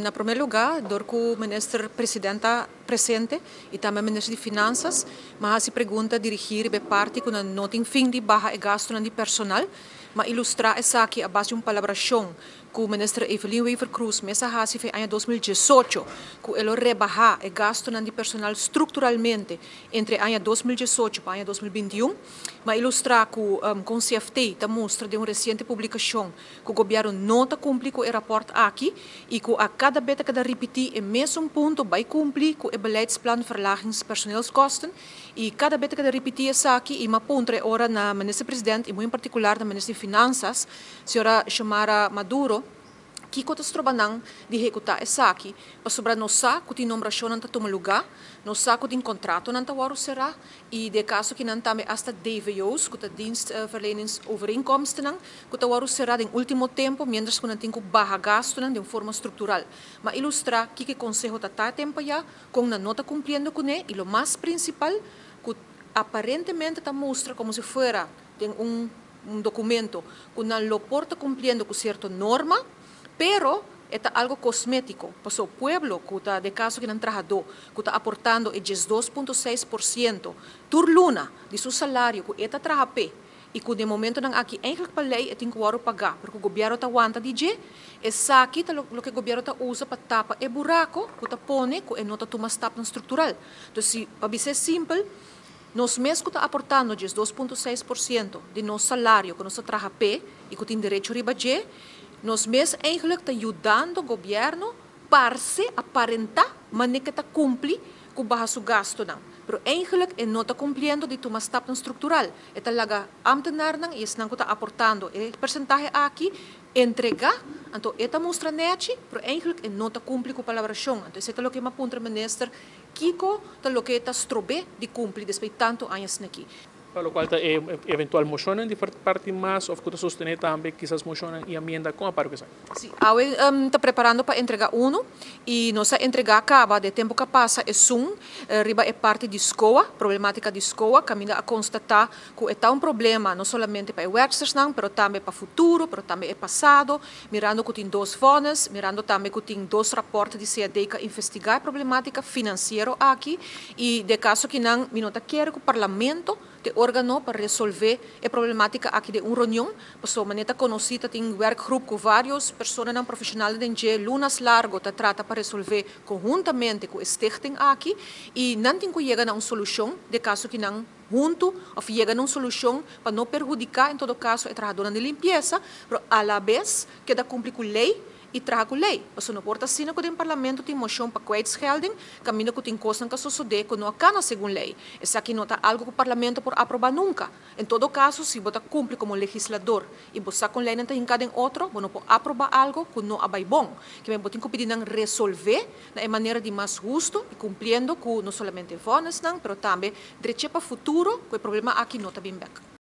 Na promé lugá, dor ku Minister President ta presente i tambe Minister di Finansas, mi a hasi pregunta dirigí riba e parti ku nan no tin fin di baha e gastunan di personal. Mi a ilustrá esaki a base di un palabrashon ku Minister Evelyn Wever-Croes mes a hasi fe aña 2018 ku e lo rebahá e gastunan di personal strukturalmente entre aña 2018 pa aña 2021. Mi a ilustrá ku kon CFT ta mustra den un resiente publikashon ku gobièrnu no ta kumpli ku e rapòrt aki i ku a kada bes ta keda ripití e mesun punto bai kumpli ku e beleidsplan verlagingspersoneelskosten i kada bes ta keda ripití esaki. I mi a puntra e ora na Minister President i muy en partikular na Minister di Finansas, Señora Xiomara Maduro, kiko ta stroba nan di ehekutá esaki, pasobra nos sa ku tin nombrashonnan ta tuma lugá, nos sa ku tin kontratonan ta wòrdu será i den e kaso kinan tambe asta DVO's, ku ta dienstverleningsovereenkomstennan, ku ta wòrdu será den último tempu miéntras ku nan tin ku baha gastunan den un forma struktural. Ma ilustrá kiko e konseho ta ta e tempu ayá, kon nan no ta kumpliendo kuné i lo mas prinsipal ku aparentemente ta mustra komo si fuera den un un documento cu nan lo por ta cumpliendo cu cierto norma, pero e ta algo cosmetico, paso pueblo cu ta den caso ki nan trahador cu ta aportando e 12.6% tur luna di su salario cu e ta traha p'e y cu den momentonan aki eigenlijk pa ley e tin cu worde paga, pero cu gobierno ta wanta di dje. Esaki ta loke gobierno ta usa pa tapa e buraco cu ta pone cu e no ta tuma stapnan structural. Entonces, si pa bis'e simpel, nos mes ku ta aportando 12.6% di nos salario ku nos ta traha p'e i ku tin derecho riba dje, nos mes eigenlijk ta yudando gobièrnu parse, aparentá, manera ku e ta kumpli ku baha su gastunan. Pero eigenlijk e no ta kumpliendo di tuma stapnan struktural. E ta laga ambtenarnan i esnan ku ta aportando e persentahe aki entregá, anto e ta mustra nèchi, pero eigenlijk e no ta kumpli ku palabrashon. Anto esei ta loke mi a puntra minister, kiko ta loke ta strob'é di kumpli despues di tantu aña asina aki? Pa lokual ta e eventual moshonnan di parti MAS òf ku ta sostené tambe kisas moshonnan i amienda kon a para ku esaki? Sí, awe ta preparando pa entregá unu i nos a entregá kaba den tempu ku a pasa esun riba e parti di SCOA, problemátika di SCOA, kaminda a konstatá ku e ta un problema no solamente pa e werkstersnan, pero tambe pa futuro, pero tambe e pasado, mirando ku tin dos vonnis, mirando tambe ku tin dos rapòrt di CAD ku a investigá e problemátika finansiero aki i den kaso kinan mi no ta kere ku parlamento ta e órgano pa resolvé e problemátika aki den un reunion, pasobra manera ta konosí ta tin werkgroep ku vários personanan profeshonal den dje lunas largo ta trata pa resolvé konhuntamente ku e stichting aki i nan tin ku yega na un solushon den kaso kinan huntu òf yega na un solushon pa no perhudiká en todo kaso e trahadónan di limpiesa, pero a la bes keda kumpli ku lei i traha ku lei. Pasobra no por ta asina ku den parlamento tin moshon pa kwijtschelding, kaminda ku tin kosnan ku a sosodé ku no a kana segun lei. Esaki no ta algu ku parlamento por aprobá nunka. En todo kaso, si bo ta kumpli komo legislador i bo sa kon leinan ta hinká den otro, bo no por aprobá algu ku no a bai bon. Ke men bo tin ku pidi nan resolvé na e manera di mas hustu i kumpliendo ku no solamente vonnisnan, pero tambe drechi pa futuro ku e problema aki no ta bin bèk.